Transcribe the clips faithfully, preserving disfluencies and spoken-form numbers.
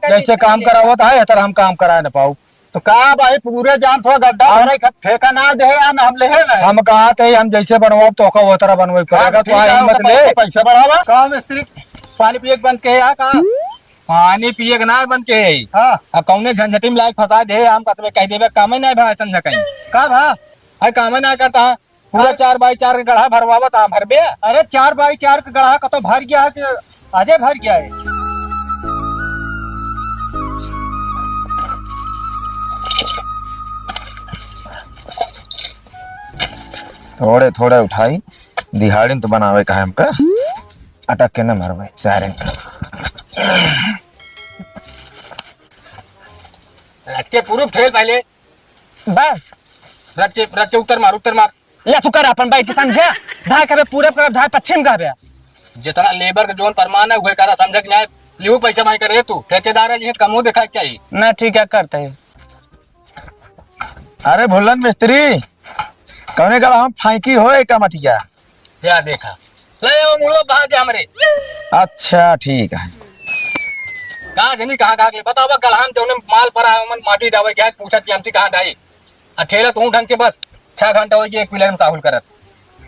जैसे काम करावत है, इस तरह हम काम कराए न पाऊ। तो का भाई, पूरे जान थोड़ा गड्ढा अब भरे का ठेका ना दे या ना हम लेहे ना। हम कहा थे, हम जैसे बनवाब तो का वो तरह बनवाई हाँ, पड़ेगा, तो ठीक तो है, आई मत ओकर ले। पैसा बढ़ावा। का मिस्त्री, पानी पिए के बंद के या का? पानी पिए के ना बंद के है। हाँ। अब कौने झंझटी में लाइक फंसा दे, हम कतबे कह देबे, काम ही ना भाई समझा कहीं। का भा? अरे काम ही ना करता, पूरा हाँ। चार बाई चार के गढ़ा भरवावत, हाँ, भरबे। अरे चार बाई चार के गढ़ा कतो भर गया है कि आधे भर गया है? थोड़े थोड़े उठाई, दिहाड़िन तो बनावे का है हमका, अटक के न मरबे सारे। रच के proof ठेल पहले। बस। रच के, रच के उत्तर मार, उत्तर मार। ले तू कर अपन बैठ के समझे। धाय कहबे पूरब करब, धाय पश्चिम कहबे। जितना labour के जौन परमान है, उहे करा, समझे कि नाहीं? लिहू पैसा भाई करे तू, ठेकेदार है, ये कमो देखा के चाहिए। ना, ठीक है, करते हैं। अरे भुल्लन मिस्त्री, कौने गढ़ा हम फाइकी होए का मटिया? या देखा, ले आओ मुड़वा बहा दे हमरे। अच्छा, ठीक है। का जनी कहाँ, कहाँ के बतावा, गढ़ा में जौने माल पड़ा है, ओमन माटी डावे गया, पूछत कि हमसे कहाँ डाई? आ ठेला तू ढंग से बस, छह घंटा हो गया एक पिलर में साहुल करत।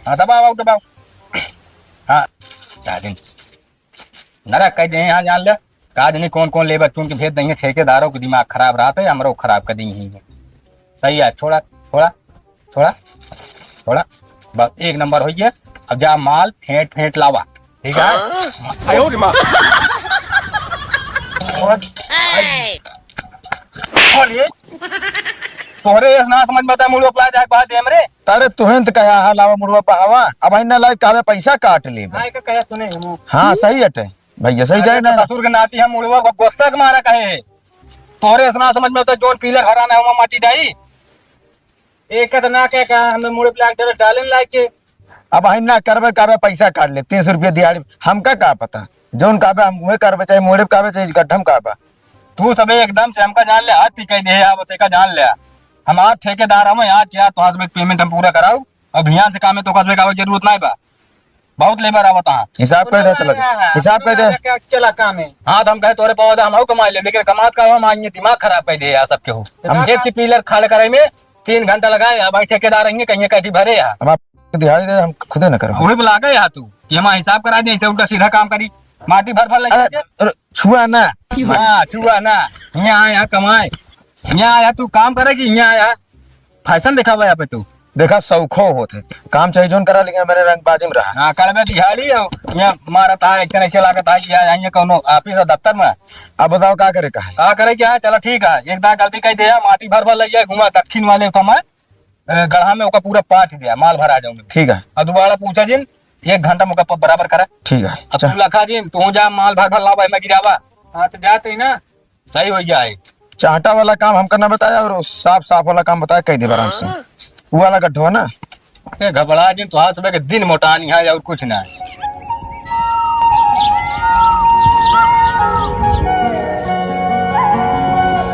हाँ, दबाओ, दबाओ। हाँ, चार दिन। नरक कह दे यहाँ जान ले। का जनी कौन कौन labour चुन के भेज देंगे, ठेकेदारों के दिमाग खराब रहत है, हमरो खराब कर देंगे ही। सही है, छोड़ा, छोड़ा, छोड़ा, छोड़ा। बस एक नंबर हो गया। अब जा माल फेंट फेंट लावा, ठीक है? हाँ? आयो रे माँ। और, अरे, तोहरे इस ना समझ में आता मुड़वा प्ला जाके बात है हमरे। अरे तुहें तो कहा हा लावा मुड़वा बहावा, अब ना लाए कावे पैसा काट ले। हाँ, का कहा तूने हमू। हाँ, सही हटे। भैया सही अरे कहे तो ना। ससुर के नाती हम मुड़वा को गुस्सा के मारा कहे। तोहरे इस ना समझ में तो जौन पिलर हराना है, वहाँ माटी डाई। एक तो ना क्या कहा, हमें मुड़े प्लांट डाले लाइक के। अब हम ना करबे, कहबे पैसा काट ले, तीन सौ रुपया दिहाड़ी, हमका का पता? जौन कहबे हम उहे करबे, चाहे मुड़े कहबे, चाहे गड्ढम कहबे। तू सबे एकदम से हमका जान ले, हाथ टिकाई दे, अब से का जान ले। हमार ठेकेदार हम, आज के आज तोहार सबे payment हम पूरा कराऊ। अब हियान से काम में तो कसबे का जरूरत नहीं बा। बहुत labour आवत है। हिसाब कर दे, चला जा। हाँ, हिसाब कर दे। क्या चला काम है? हाँ, तो हम कहे तोरे पौधा हम हऊ कमा ले, लेकिन कमात का हम आएंगे, दिमाग खराब कर दे यार सबके हो। हम एक ही पिलर खड़ा करे में तीन घंटा लगाए, अब भाई ठेकेदार आएंगे, कहीं कटी भरे यार। हम आप दिहाड़ी दे, हम खुदे न करब। वही बुला गए यार तू, कि हमारा हिसाब करा दे, इसे उल्टा सीधा काम करी, माटी भर भर लगे। अरे, अरे, छुआ ना। हाँ, छुआ ना। यहाँ आया कमाए, यहाँ आया तू काम करेगी, यहाँ आया fashion दिखावा यहाँ पे तू। देखा, सौखो होत है, काम चाहे जोन करा, लेकिन मेरे रंगबाजी में रहा। हाँ, कल में दिहाड़ी हो, यहाँ मारत है, ऐसे ऐसे लागत है कि यहाँ, यहाँ कौनो office और दफ्तर में। अब बताओ का करे का है? का करे क्या है? चलो ठीक है, एक दाग गलती कह दिया, माटी भर भर लग जाए, घुमा दक्षिण वाले कमा, ए, गढ़ा में ओका पूरा पाट दिया, माल भरा जाऊंगे। ठीक है। और दोबारा पूछा जिन, एक घंटा में ओका प-, बराबर करा। ठीक है। अब अच्छा। तू लखा जिन, तू जा माल भर भर लावा, मैं गिरावा। हाँ, तो जाते ही ना। सही हो जाए। चाहटा वाला काम हमका ना बताया और साफ साफ वाला काम बताया, कह दे आराम से। हाँ। वो वाला गड्ढवा ना। ए, घबरा जिन, तो हाथ में के दिन मोटानी है और कुछ ना है।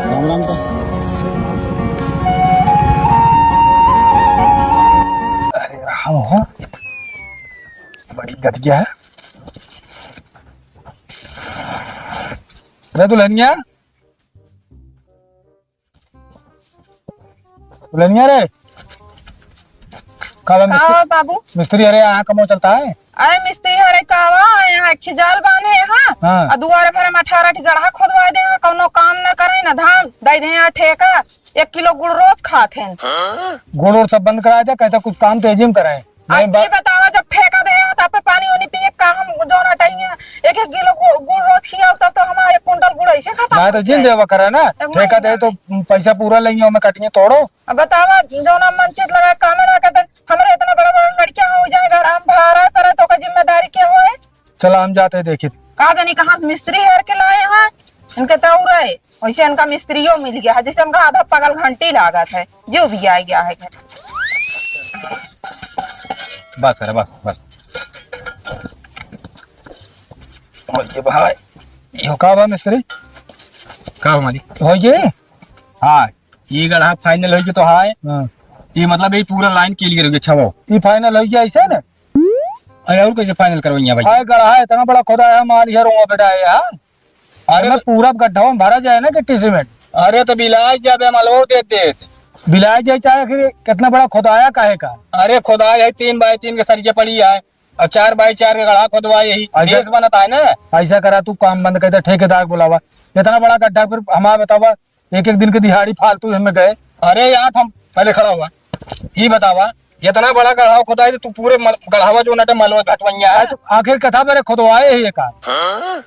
राम राम सर। अरे राम हो, बड़ी गतिया है। अरे दुल्हनिया, दुल्हनिया रे, का बा का मिस्त्री? हो बाबू? मिस्त्री, अरे यहाँ कमो चलता है? अरे मिस्त्री, अरे का बा, यहाँ खिजाल बांधे यहाँ, हाँ। आ दुआरे पर हम अठारह ठी गड़हा खोदवा दे, कौनो काम न करे न धाम, दे दे यहाँ ठेका, एक किलो गुड़ रोज खात हैं। गुड़ उड़ सब बंद करा दे, कहता कुछ काम तेजी में कराए। नहीं अब बा- ये बतावा, जब ठेका दे हैं, तो आप पानी उनी पिए का हम जोन हटाइए, एक एक किलो गुड़, गुड़ रोज खियाओ, तब तो हमारा एक कुंटल गुड़ ऐसे खत्म ना हो तो जिन जाए। देवा करे ना, एक ठेका महीना दे तो में। पैसा पूरा लेंगे, हमें कटिए तोड़ो। अब बतावा, जौन हम मनचित लगा कामे ना करते, हमरे इतना बड़ा बड़ा लड़कियां हो जाए, घर हम भाड़ा पर है, तो का जिम्मेदारी क्या होए? चला, हम जाते हैं, देखी। का जानी कहाँ से मिस्त्री हेर के लाए हैं, इनके तो उड़े, वैसे इनका मिस्त्रियों मिल गया है, जैसे हमका आधा पागल घंटी लागत है, जो भी आ गया है घर। बस करे, बस, बस। ओए भाई, यो का बा मिस्त्री? का हमारी? हो ये? हाँ, ये गढ़ा final हो गया तो हाय। हाँ। ये मतलब ये पूरा line clear हो गया, छवो। ये final हो गया ऐसे ना? अरे और कैसे final करवाइए भाई? हाय गढ़ा इतना बड़ा खुदा है, माल ये रोवा बेटा है, हाँ? अरे मैं तो पूरा गड्ढा में भरा जाए ना गिट्टी सीमेंट। अरे तो बिलाय जाबे, मलबो दे दे। बिलाय जाए चाहे, आखिर कितना बड़ा खुदाया काहे का? अरे खुदाई है, तीन बाय तीन के सरिया पड़ी है, और चार बाय चार के गढ़ा खुदवाए, यही ऐसा बेस बनता है ना। ऐसा करा, तू काम बंद कर दे, ठेकेदार के बुलावा। इतना बड़ा गड्ढा, फिर हमारा बतावा, एक एक दिन के दिहाड़ी फालतू हमें गए। अरे यार, हम पहले खड़ा हुआ, ये बतावा, इतना बड़ा गढ़ावा खुदाई तो तू पूरे मल-, गढ़ावा जो नटे मलवा भटवैया है। तो आखिर कथा बरे खुदवाए ही ये काम।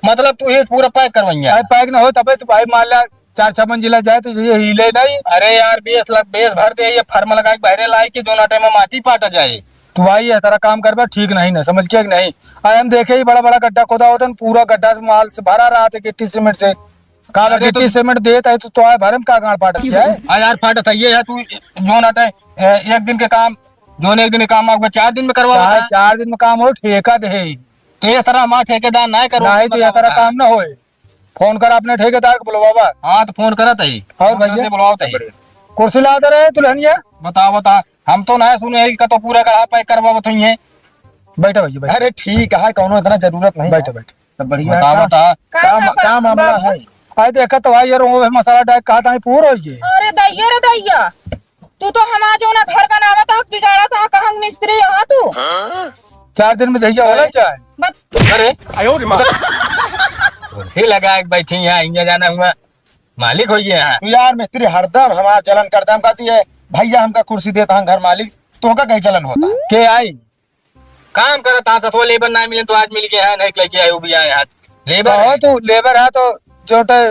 मतलब तू ये पूरा पैक करवैया है। पैक ना हो तबे तो भाई मान ला चार छह मंजिला जाए तो ये हिले नहीं। अरे यार, बेस लग, बेस भर दे, ये फर्म लगा के बहरे लाई कि जो नटे में माटी पाटा जाए। तू भाई ये तरह काम करबा ठीक नहीं ना, समझ गया कि नहीं? अरे हम देखे ही बड़ा बड़ा गड्ढा खुदा होता है, पूरा गड्ढा से माल से भरा रहा था गिट्टी सीमेंट से। का बा, अरे गिट्टी तो सीमेंट देत है तो तोहार भरे में का गांड फाटत क्या है? आ यार, फाटत है ये है, तू जोन हटे, ए, एक दिन के काम, जोन एक दिन के काम आपको चार दिन में करवा चाहे बता। चार दिन में काम हो, ठेका दे। तो ये तरह हमारा ठेकेदार ना करो, नहीं तो ये तरह काम ना होए। फोन कर अपने ठेकेदार को बुलवावा। हाँ, तो फोन करत है। और भैया? बुलाओ तो है। कुर्सी ला दे रहे दुल्हनिया। बताओ, बता, हम तो ना सुने है कि कतो पूरा गढ़ा पैक करवा बताइए। बैठो भैया, बैठो। अरे ठीक है, कौनो इतना जरूरत नहीं बैठो, है। बैठो। तो बढ़िया बता, है। बता। का, का, का मामला है? अरे देखा तो भाई यार, वो मसाला डाल कहा था, पूर हो गए। अरे दैया रे दैया, तू तो हमार जो ना घर बनावत है, बिगाड़त है, कहाँ मिस्त्री यहाँ तू? चार दिन में जैसा होला जाए। बस। अरे, आयो रे माँ। कुर्सी लगा के बैठी है, इंजा जाना हुआ, मालिक हो गया है। तू यार मिस्त्री हरदम हमार जलन करदम कहती है, भैया हमका कुर्सी देता है घर मालिक, तो का कहीं जलन होता है? के आई? काम करत हा, सतवा लेबर ना मिले तो आज मिल गया है, नहीं लेके आए, वो भी आए हाथ। लेबर कहो है। तू लेबर है तो चोटे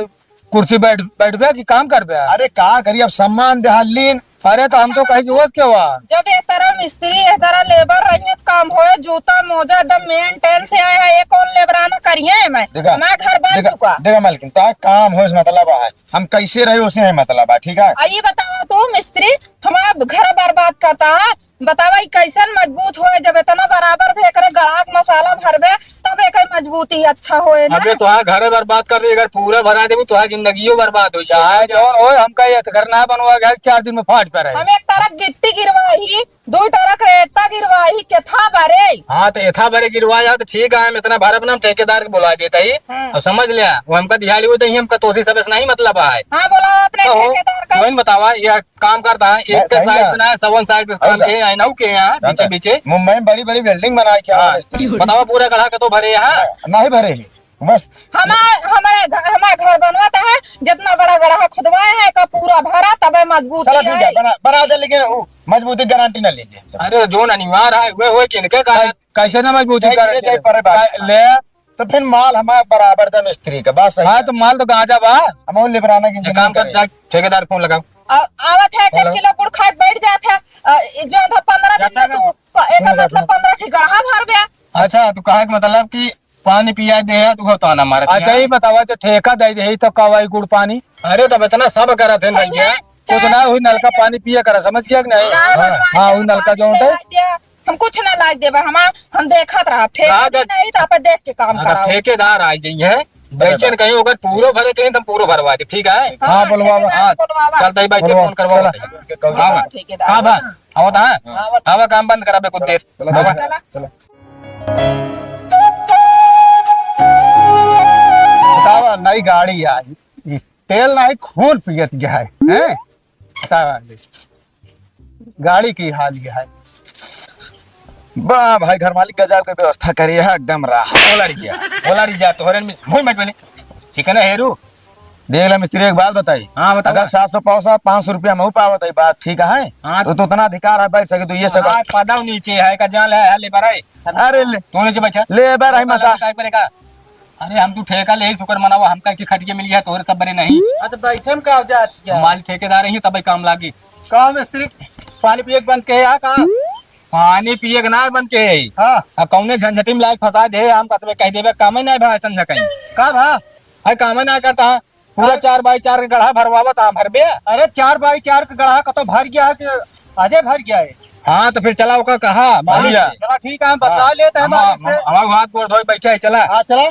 कुर्सी बैठ, बैठ बे कि काम कर बे? अरे का करी, अब सम्मान देहा लीन। अरे तो हम तो कहे कि वो क्या हुआ? जब ये तरह मिस्त्री, ये तरह लेबर रही है तो काम होए, जूता मोजा एकदम मेंटेन से आए हैं, ये कौन लेबराना करिए मैं? देखा, मैं घर बन देखा, चुका। देखा मालकिन, ता काम हो इस मतलब है, हम कैसे रहे उसे है मतलब है, ठीक है? आ ये बताओ तू मिस्त्री, हमारा घर बर्बाद करता है, बतावा, ई कैसन मजबूत होए, जब इतना बराबर भी एकरे गड़ाक मसाला भरबे, तब एकर मजबूती अच्छा होए ना। अबे, तोहार घरे बर्बाद कर दे, अगर पूरा भरा देबू, तोहार जिंदगियो बर्बाद हो जाए। चाहे जौन होए, हमका ये घर ना बनवा गया, चार दिन में फाट पे रहे। हम एक ट्रक गिट्टी गिरवाई, दो ट्रक रेता गिरवाई, केथा बरे। हाँ, तो एथा बरे गिरवा जा, तो ठीक है, हम इतना भरब ना, हम ठेकेदार के बुला देता ही। हाँ। और समझ लिया, वो हमका दिहाड़ी हो तो ही हमका तोसी सबसे नहीं मतलब है। हाँ, बोला अपने तो हो, ठेकेदार का। वही बतावा, ये काम करता है, एक के साइड बनाया, सवन साइड पे काम किए हैं, नौ के हैं, बीचे बीचे। मुंबई में बड़ी बड़ी बिल्डिंग बनाए क्या? हाँ। बतावा, पूरा गढ़ा का तो भरे यहाँ? नहीं भरे ही, बस। हमार, हमारे घ-, हमारे घर बनवाता है, जितना बड़ा गढ़ा खुदवाए है, का पूरा भरा, तबे मजबूती है। ठीक है, बना, बना दे, लेकिन वो मजबूती गारंटी ना लीजिए। अरे, जो अनिवार्य है, वो, वो किनके का है? कैसे ना मजबूती गारंटी ले? तो फिर माल हमारा बराबर दे मिस्त्री का, बात सही हाँ, है। तो माल तो गांजा बा। हम और लेबराना की एक काम कर, जा, ठेकेदार फोन लगाओ। आ-, आवत है, फोन एक लगाओ। किलो गुड़ खाए बैठ जात है। आ, ई जौन था पन्द्रह दिन में तू प-, एकर मतलब पन्द्रह ठी गड़हा भर बे। अच्छा, तू कहे के मतलब कि पानी पिया दे है, तू होता ना मारत अच्छा, है। ये बतावा, जो ठेका दे दे, तो का भाई गुड़ पानी? अरे, तब इतना सब करत है भैया। कुछ ना हुई, नलका पानी पिया करा, समझ गया कि नहीं? हाँ, हाँ, वही नलका जो होता है। हम कुछ ना लाग देबा, हम, हम देखत रहा, ठेका हाँ, दे नहीं तो आप देख के काम अगर कराओ। ठेकेदार आ जाइए, बेचन कहीं होकर पूरो भरे कहीं तो हम पूरो भरवा दे, ठीक है? हाँ, हाँ, बोलवा, ठेकेदार हाँ, बोलवा। चलता ही भाई, बोलवा, फोन करवा चला। दे। हाँ, हाँ, ठेकेदार। हाँ, बा, हाँ, बता। आवा, आवा, काम बंद करा बे कुछ देर। चला, आवा। चला, चला। बतावा, नई गाड़ी आई, ई तेल नाही, खून पियत गया है, हैं? बतावा, गाड़ी की हाल यह है। बा भाई, घर मालिक गजब के व्यवस्था करे है, एकदम रहा। बोला रिजा, बोला रिजा, तोहरे में मुंह मत बोले। ठीक है ना, हेरू? देख ले मिस्त्री, एक बात बताई। हाँ, बतावा। अगर सात सौ पावसा, पाँच सौ रुपया महू पावत है, बात ठीक है? हाँ। तो, तो उतना अधिकार है, बैठ सके, तो ये सब हाँ, पदव नीचे है, का जान है, है, ले बराई। अरे ले। तू नीचे बैठा। ले बराई मसा। काय करेगा? अरे हम तू ठेका ले ही शुक्र मनावा, हमका की खटिया मिल गया, तोहरे सब बने नहीं। हाँ, तो बैठे में का हो जात क्या? माल ठेकेदार ही तब काम लागी। का मिस्त्री, पानी पिए के बंद के है का? पानी पिए के ना बंद के है। हाँ। अब कौने झंझटी में लायक फंसा दे, हम कतबे कह देबे, काम ही नहीं भा समझा कहीं। का भा? अरे काम ही ना करता, पूरा हाँ। चार बाई चार के गढ़ा भरवावत, हाँ, भरबे। अरे, चार बाई चार के गढ़ा कतो भर गया है कि आजे भर गया है? हाँ, तो फिर चला ओका कहा, मालिक। चला, ठीक है, हम बतला हाँ। लेते हैं हम, मालिक से। हम, हमारे हाथ गोड़ धोए बैठे हैं, चला। हाँ, चला।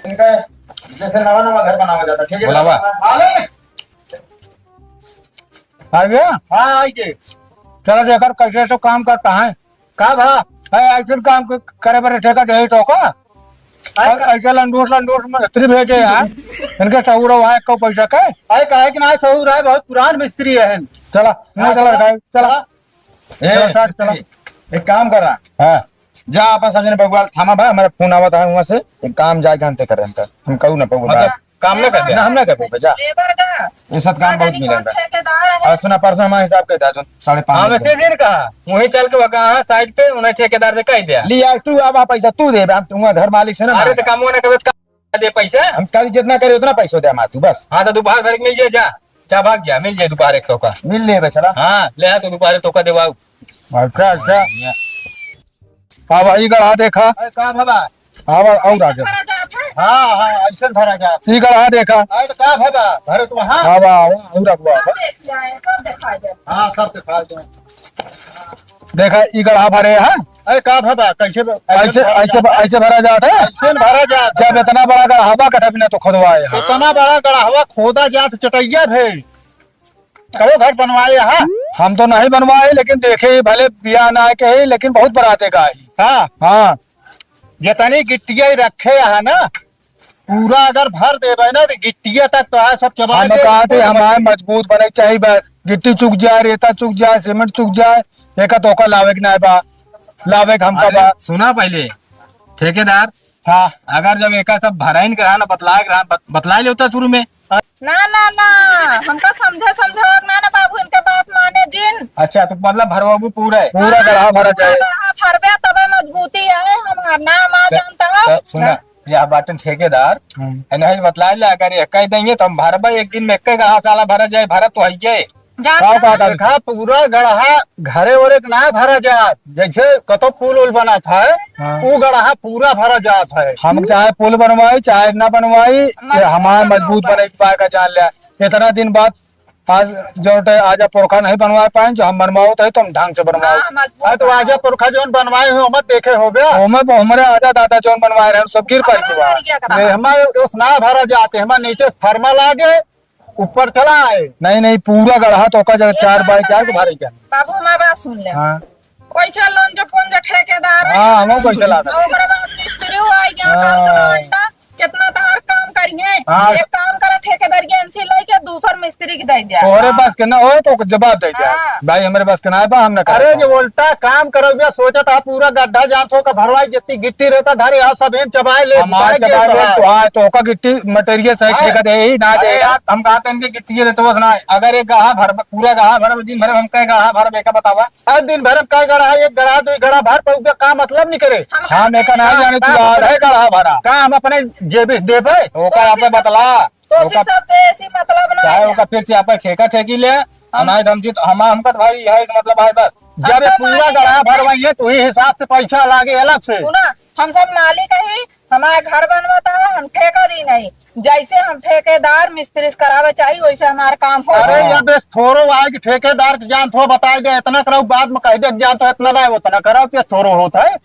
इनका जैसे नवा नवा घर बनावा जाता, ठीक है? बुलावा। मालिक! आ गया? हाँ, आ गए। चला, देखा कैसे तो काम करता है। का भा? ए, ऐसन काम क-, करे बरे ठेका देही तो का? अरे ऐ-, ऐसे लंडोस लंडोस मिस्त्री भेजे हैं, इनके सहूर है एक्को पैसा के? अरे काहे के ना सहूर है, बहुत पुरान मिस्त्री है। चला, नहीं हाँ, चला, चला। चला। ए, चला, साथ चला। एक काम करा। हाँ। जा, आपन सब जने बगुआ थामा बा, हमारा फोन आवत है वहाँ से, एक काम जाए घंटे करे हम तो। हम कहू ना बगुआ मतलब, बा। काम ना करबे? ना, हम ना करबे, जा। लेबर का? ये सब काम बहुत पता नहीं मिलेगा। कौन ठेकेदार है। और सुना, परसों हमारे हिसाब के दा, जो साढ़े पाँच हाँ, सौ। वैसे दिन कहा, वहीं चल के वहाँ साइड पे उन्हें ठेकेदार से कह दिया। लिया, तू अब आप पैसा तू दे, हम तुम्हारा घर मालिक से ना अरे, मांगा। तो काम वो ना करबे, तो दे पैसा। हम कल जितना करे उतना पैसा दे मार तू बस। हाँ, तो दोपहर भर के मिल जाए, जा। जा, भाग जा, मिल जाए दोपहर एक टोका। मिल ले बे, चला। हाँ, ले आ, तो दोपहर एक टोका देवाऊ। अच्छा, अच्छा। हाँ भाई, गढ़ा देखा। अरे, का भला? हाँ भाई, और आगे। भरा जात है। हाँ, हाँ, ऐसे भरा जात। ई गढ़ा देखा। अरे, तो का भला? भरे तो वहाँ। हाँ बा, और आगे बा। सब देख जाए, सब दिखा जाए। हाँ, सब दिखा जाए। देखा, ई गढ़ा भरे है। अरे, का भला? कैसे भ-, ऐसे, ऐसे भरा ऐसे जात भ-, है? ऐसे भरा जात है? ऐसे भरा जात है। जब इतना बड़ा गढ़ा हवा, कथा भी ना तो खोदवाए है। इतना बड़ा गढ़ा हवा खोदा जात, चटैया भे। कबो घर बनवाए यहाँ? हम तो नहीं बनवाए, लेकिन देखे ही भले बिया ना के ही, लेकिन बहुत बराते का ही। हाँ। हाँ। जितनी गिट्टिया ही रखे यहाँ ना, पूरा अगर भर देबे ना, तो गिट्टिया तक तो है, सब चबा हम के कहते हमारे मजबूत बने के चाहिए बस। गिट्टी चुक जाए, रेता चुक जाए, सीमेंट चुक जाए, एका तो ओका लावे के ना बा, लावे के हमका अरे, बा। सुना पहले, ठेकेदार, हाँ। अगर जब एका सब भराइन के रहा ना, बतलाए के रहा, बत-, बतलाए लेता शुरू में। ना, ना, ना, हमका समझे, समझावक ना, ना बाबू, इनके बात माने जिन। अच्छा, तो मतलब भरवाबू पूरा है? पूरा हाँ, गढ़ा भरा जाए। गढ़ा भरबे तबे मजबूती आए, हम ना, ना त-, जानता है। त-, सुना, हाँ। या बाटन ठेकेदार, हम्म। इन्हें बतलाए ले, अगर एक ही देंगे तो हम भरबा एक दिन में एक ही गढ़ा साला भरा जाए, भरा तो है ये। जात का, का, का? देखा, पूरा गढ़ा घरे ओरे के ना भरा जात, जैसे कतो पुल उल बनत है, हाँ। उ गढ़ा पूरा भरा जात है। हम चाहे पुल बनवाई, चाहे ना बनवाई, हमार ये हमार मजबूत मजबूत बने के पाए का जान लिया। इतना दिन बाद आज जो ते आजा पुरखा नहीं बनवा पाए, जो हम बनवाओ तो है, तो हम ढंग से बनवाओ। हाँ, मजबूत हाँ, तो बना। आजा पुरखा जौन बनवाए हो, मत देखे हो गया। ओमे, हमरे आजा दादा जौन बनवाए रहे, सब गिर पाए हमारा के बाद। मारिया करा। ये हमारे उस ना भरा जाते, हमारे नीचे से फरमा लागे, ऊपर चला आए। नहीं, नहीं, पूरा गढ़ा तो का जगह ये चार बार बात चार तो नहीं। भरे क्या? बाबू, हमारी बात सुन ले। हाँ। पैसा लोन जो कौन जो ठेकेदार है? हाँ, हमहू पैसा लाना। और ओकरे बाद मिस्त्री हुआ है, यहाँ हाँ। काम करो, अंडा, कितना तार काम करिए। हाँ। एक काम करा, ठेकेदार एजेंसी लेके दूसर मिस्त्री के दे दिया। तोहरे हाँ। बस के ना हो तो जवाब दे दिया। हाँ। भाई, हमरे बस के ना है बा, हम ना अरे, करब। जो उल्टा काम करो, ये सोचा था पूरा गड्ढा जान सो का भरवाई, जितनी गिट्टी रहता धरे, यहाँ सब इन चबाए ले, हमार बिताए चबाए के ले, बहार। तो हाँ, तो ओका गिट्टी मटेरियल सही हाँ। ठेका दे ही ना अरे दे। यार, हम कहते हैं कि गिट्टी रहते बस ना, अगर एक गहा भर, पूरा गहा भर, दिन भर हम कहे गहा भर, बेका बतावा। अरे दिन भर में कई गढ़ा है, एक गढ़ा, दो गढ़ा भर पर का मतलब नहीं करे। हम हम एका नहीं हाँ, जाने तू का यार मतलब? है गढ़ा भरा। का हम अपने जेबी देबे? ओका तो आपे उसी सब, बतला। तो उसी ओका सब से ऐसी मतलब ना चाहे है। ओका फिर से आपे ठेका ठेकी ले, हम नहीं तो हम जीत, हम, हमका तो भाई यही से मतलब है बस। जब हम ये तो पूरा मालिक गढ़ा हैं। भर वही है, तो ही हिसाब से पैसा लागे अलग से। सुना, हम सब मालिक ही, हमारे घर बनवाता है, हम ठेका दी नहीं। जैसे हम ठेकेदार मिस्त्री से करावे चाहिए, वैसे हमार काम हो। अरे, हाँ। या बेस थोड़ो आए कि ठेकेदार के जान थो बताए दे, इतना कराओ, बाद में कह दे, जान थो इतना ना, उतना कराओ, ये थोड़ो होता है।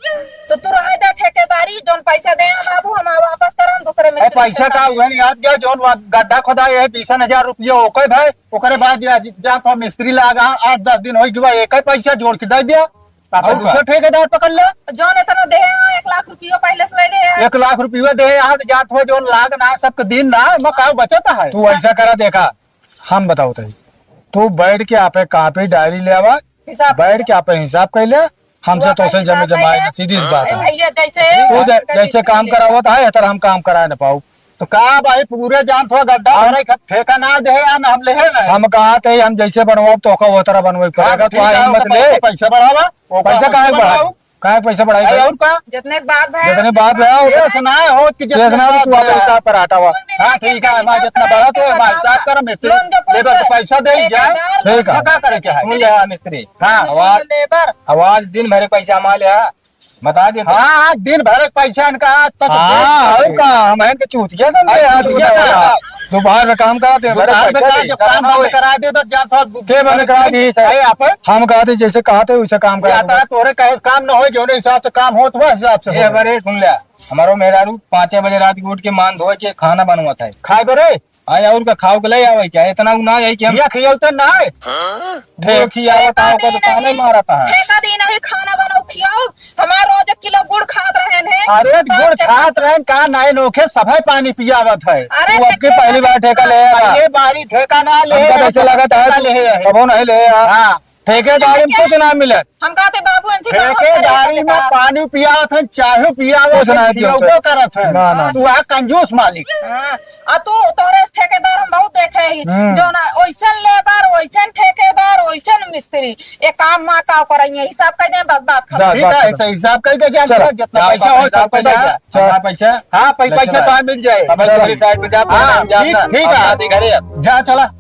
तो तू रहे दे ठेकेदारी, जोन पैसा दे हैं बाबू, हम वापस करम, दूसरे ए, मिस्त्री से पैसा का काम। हुआ नहीं, याद गया, जोन वा-, गड्ढा खोदा है, बीस हजार रुपये, ओके भाई, ओकरे बाद या जान थो मिस्त्री लागा, आठ दस दिन हो गया, एक ही पैसा जोड़ के दे दिया। आप और दूसरा का? ठेकेदार पकड़ ले। जौन इतना दे हैं, एक लाख रुपयो पहले से ले ले हैं। एक लाख रुपयो दे, यहाँ से जात हो, जौन लाग ना, सबके दिन ना, मैं का बचत है। तू ऐसा करा, देखा, हम बताओ तई, तू बैठ के आपे कापी डायरी ले आवा, हिसाब बैठ के आपे हिसाब कर ले, हमसे तू तो अपन से जमे हिसाब जमाए कर ना, ले। सीधी सी बात ए है। भैया, जैसे तू जै-, जैसे काम करावत है, इस तरह हम काम कराए ना पाऊ। तो का भाई, पूरे जान थो गड्ढा हाँ। भरे, ठेका ना दे, या ना हम ले है ना। हम कहा थे, हम जैसे बनवाओ, तो का वो तरह बनवाई हाँ, पड़ेगा, तो ठीक है, हिम्मत ओकर ले। पैसा बढ़ावा। ओकर पैसा काहे पैसा बढ़ाई? बढ़ाओ। काहे पैसा बढ़ाई अरे भाई? और का? जितने के बाद भया, जितने बाद भया, केस ना हो कि जितने केस ना हो, बाद तू आपे भया। हिसाब पर हटावा। कुल मिला हाँ, के ठीक है, हिसाब हमारा जितना करा बढ़ा तो के हमारा बताओ हिसाब ना। कर, मिस्त्री लोन जो लेबर के पैसा दे ही जाए। ठेकेदार ठीक है। लोन का करे के है? सुन ले, हाँ, मिस्त्री। हाँ। आवाज, लेबर। आवाज दिन भरे पैसा हमारे यहाँ बता देते। हाँ, हाँ, दिन भरे पैसा इनका आज तक हाँ, दे और का? हम इनके चूतिया समझे अरे, यार, चूतिया का? दोपहर में काम कराते हैं, भरे दोपहर में पैसा का दे। जब काम बंद करा दे, तो जा तो के बंद करा दी, सर? अरे, आप हम कहते जैसे कहते वैसे काम या करा। तरह तोरे कहे काम न होए, जौने हिसाब से काम होत हुआ, हिसाब से ये होए। बरे, सुन ले, हमारो मेहरारू पाँचे बजे रात के उठ के मान धोए के खाना बनवत है। खाए बरे? आए और का खाओ के ले आवे क्या? इतना उ ना है कि हम खिया खियालते ना है। वो खियावत है, ओकर तो ताने मारत है। ठेका दी नहीं, खाना बनाओ, खियाओ, हमार रोज एक किलो गुड़ खात रहेन है। अरे, गुड़ खात रहेन का, नाई नोखे सभे पानी पियावत है। अरे, तू अब की पहली बार ठेका ले आया? अरे, बारी ठेका ना ले हमका तो ऐसे लगत है, ठेका ले है। कबो नहीं ले आया। हाँ। ठेकेदारी में कुछ ना मिले। हम कहते बाबू, इनसे का होता है ठेकेदारी में का? पानी पियावत है, चाहे पियावत कुछ है, ना दियो खियौबो तो। करत है। ना, ना। तू आ कंजूस मालिक। हाँ, आ तू, तोहरे से ठेकेदार हम बहुत देखे ही, हम्म। जो ना, ओइसन लेबर, ओइसन ठेकेदार, ओइसन मिस्त्री। एक काम मा का करइए, हिसाब कर दे, बस बात खत्म। जा, ठीक बात है, खत्म। ऐसा हिसाब कर दे, जा, चलो। जितना जा, पैसा हो, हिसाब सब कर दे, पैसा। जा। चल। पैसा? हाँ, पै-, ले पैसा चला। तो मिल जाए। अब चल। मेरी साइड पे जा, हाँ, हम जा, ठीक, हम ठीक है। जाते घरे अब। जा, चला।